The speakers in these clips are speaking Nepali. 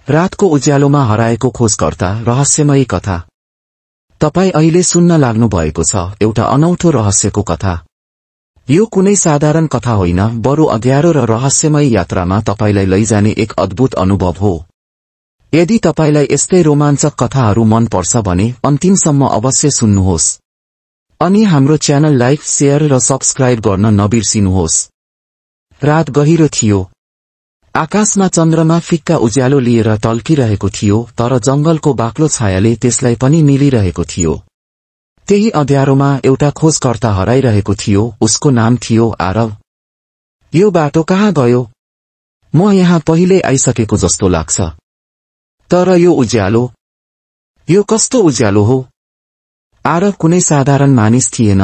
रातको उज्यालोमा हराएको खोजकर्ता रहस्यमयी कथा। तपाई अहिले सुन्न लाग्नु भएको छ एउटा अनौठो रहस्यको कथा। यो कुनै साधारण कथा होइन, बरु अँध्यारो र रहस्यमय यात्रामा तपाईलाई लैजाने एक अद्भुत अनुभव हो। यदि तपाईलाई यस्तै रोमाञ्चक कथाहरू मन पर्छ भने अन्तिमसम्म अवश्य सुन्नुहोस्। अनि हाम्रो च्यानल लाइक, शेयर र सब्स्क्राइब गर्न नबिर्सिनुहोस्। रात गहिरो थियो। आकाशमा चन्द्रमा फिक्का उज्यालो लिएर टल्किरहेको थियो, तर जंगलको बाक्लो छायाले त्यसलाई पनि मिलिरहेको थियो। त्यही अँध्यारोमा एउटा खोजकर्ता हराइरहेको थियो। उसको नाम थियो आरव। यो बाटो कहाँ गयो? म यहाँ पहिले आइसकेको जस्तो लाग्छ। तर यो उज्यालो, यो कस्तो उज्यालो हो? आरव कुनै साधारण मानिस थिएन।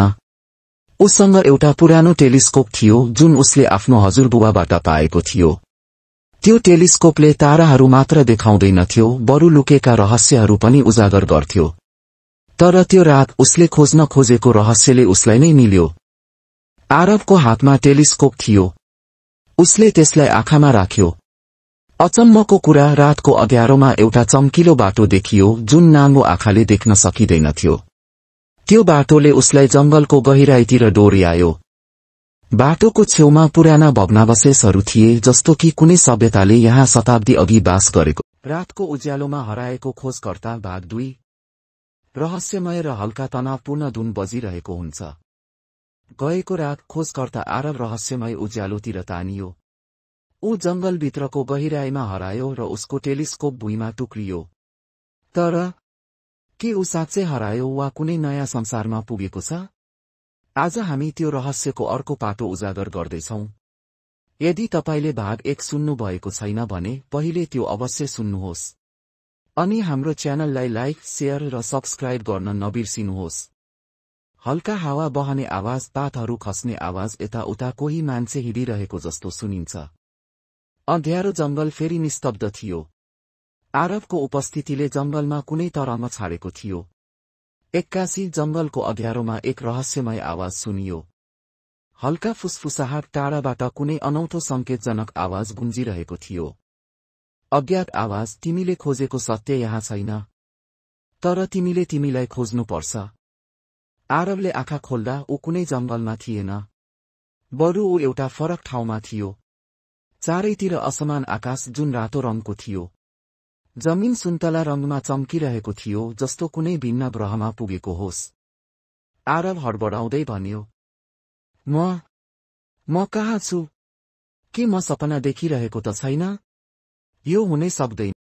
उसँग एउटा पुरानो टेलिस्कोप थियो जुन उसले आफ्नो हजुरबुबाबाट पाएको थियो। त्यो टेलिस्कोपले ताराहरू मात्र देखाउँदैनथ्यो, बरु लुकेका रहस्यहरू पनि उजागर गर्थ्यो। तर त्यो रात उसले खोज्न खोजेको रहस्यले उसलाई नै मिल्यो। आरवको हातमा टेलिस्कोप थियो। उसले त्यसलाई आँखामा राख्यो। अचम्मको कुरा, रातको अँध्यारोमा एउटा चम्किलो बाटो देखियो जुन नाङ्गो आँखाले देख्न सकिँदैनथ्यो। त्यो बाटोले उसलाई जंगलको गहिराईतिर डोर्यायो। बाटोको छेउमा पुराना भग्नावशेषहरू थिए, जस्तो कि कुनै सभ्यताले यहाँ शताब्दी अघि बास गरेको। रातको उज्यालोमा हराएको खोजकर्ता भाग 2। रहस्यमय र हल्का तनावपूर्ण धुन बजिरहेको हुन्छ। गएको रात खोजकर्ता आरव रहस्यमय उज्यालोतिर तानियो। ऊ जंगलभित्रको गहिराईमा हरायो र उसको टेलिस्कोप भुइँमा टुक्रियो। तर के ऊ साँच्चै हरायो वा कुनै नयाँ संसारमा पुगेको छ? आज हामी त्यो रहस्यको अर्को पाटो उजागर गर्दैछौं। यदि तपाईले भाग 1 सुन्नु भएको छैन भने पहिले त्यो अवश्य सुन्नुहोस्। अनि हाम्रो च्यानललाई लाइक, शेयर र सब्स्क्राइब गर्न नबिर्सिनुहोस्। हल्का हावा बहने आवाज, पातहरू खस्ने आवाज, यताउता कोही मान्छे हिँडिरहेको जस्तो सुनिन्छ। अँध्यारो जंगल फेरि निस्तब्ध थियो। आरवको उपस्थितिले जंगलमा कुनै तरंग छाडेको थियो। एक्कासी जंगलको अँध्यारोमा एक रहस्यमय आवाज सुनियो। हल्का फुसफुसाहट, टाढाबाट कुनै अनौठो संकेतजनक आवाज गुन्जिरहेको थियो। अज्ञात आवाज, तिमीले खोजेको सत्य यहाँ छैन, तर तिमीले तिमीलाई खोज्नुपर्छ। आरवले आँखा खोल्दा ऊ कुनै जंगलमा थिएन, बरु ऊ एउटा फरक ठाउँमा थियो। चारैतिर असमान आकाश जुन रातो रङको थियो। जमिन सुन्तला रङमा चम्किरहेको थियो, जस्तो कुनै भिन्न ग्रहमा पुगेको होस्। आरव हडबडाउँदै भन्यो, म कहाँ छु? के म सपना देखिरहेको त छैन? यो हुनै सक्दैन।